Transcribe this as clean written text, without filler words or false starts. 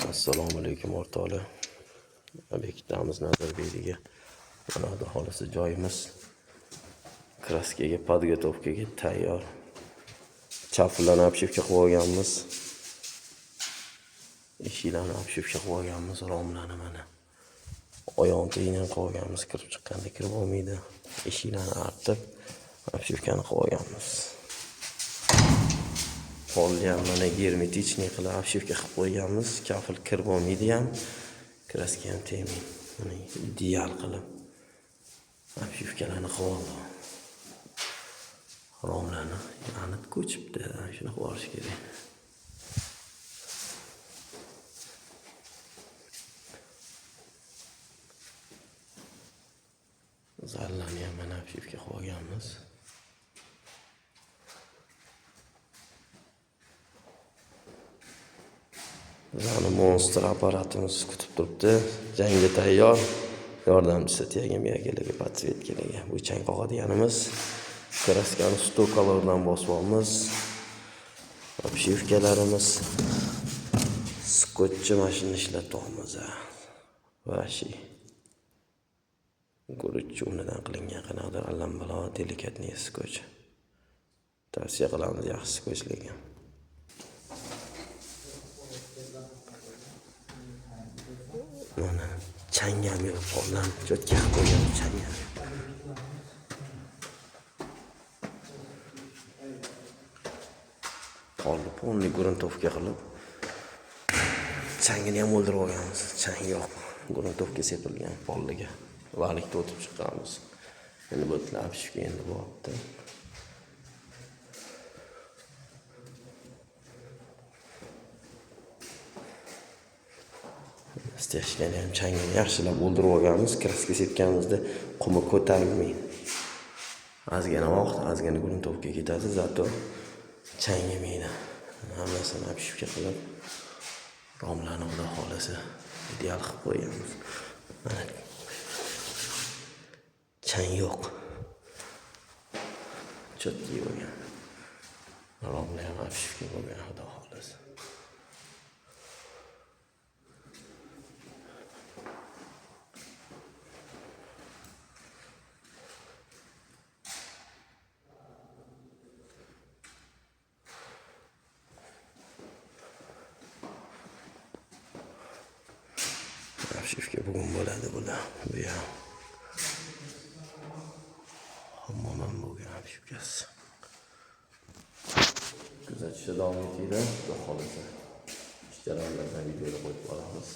Assalomu alaykum o'rtoqlar. Obyektamiz Nazarbekdagi. Mana xudo xohlasa joyimiz краска ga, подготовка ga tayyor. Chaplarni обшивка qilib olganmiz. Eshiklarni обшивка qilib olganmiz, romlarni mana. Oyoq tagini ham qilib olganmiz, kirib chiqqanda kirib olmaydi. Eshiklarni artib, обшивка ni qilib olganmiz. Polni ham mana герметичный qilib обшивка qilib qo'yganmiz. Kafil kirib olmaydi ham, краска ham tegmaydi. Mana ideal qilib обшивка larni qilib oldik. Romlarni aniq ko'chibdi. Shuni qilib olish kerak. Zallarni ham mana обшивка qilib olganmiz. Bizani monster apparatimiz kutib turibdi. Jangga tayyor. Yordamchisi tiyagin подсветка larga. Bu chang qoqadiganimiz. Краска ni 100 colordan bosyapmiz. Обшивка larimiz. Skotchni mashina ishlatyapmiz. Вообще. Guruch unidan qilingan qanaqadir allambalo деликатный скотч. Tavsiya qilamiz, yaxshi скотч lekin. Mana chang ham yo'q, pollarni чётко qilib qo'ygan, chang ham yo'q. Polni полный грунтовка qilib, changini ham o'ldirib olganmiz. Chang yo'q. Грунтовка sepilgan polliga. Валик da o'tib chiqqanmiz. Endi bu обшивка endi bo'lyapti. Стяжка ni ham changini yaxshilab o'ldirib olganmiz. Краска sepganimizda qumi ko'tarilmaydi. Ozgina vaqt, ozgina грунтовка ketadi, зато chang yemaydi. Hammasini обшивка qilib, romlarni xudo xohlasa ideal qilib qo'yganmiz. Mana chang yo'q. Чёткий bo'lgan. Romlar ham обшивка bo'lgan, xudo xohlasa. Обшивка bugun bo'ladi bular. Bu ham. Hammom ham bo'lgan обшивка si. Kuzatishda davom etinglar. Xudo xohlasa. Ish jarayonlaridan videolar qo'yib boramiz.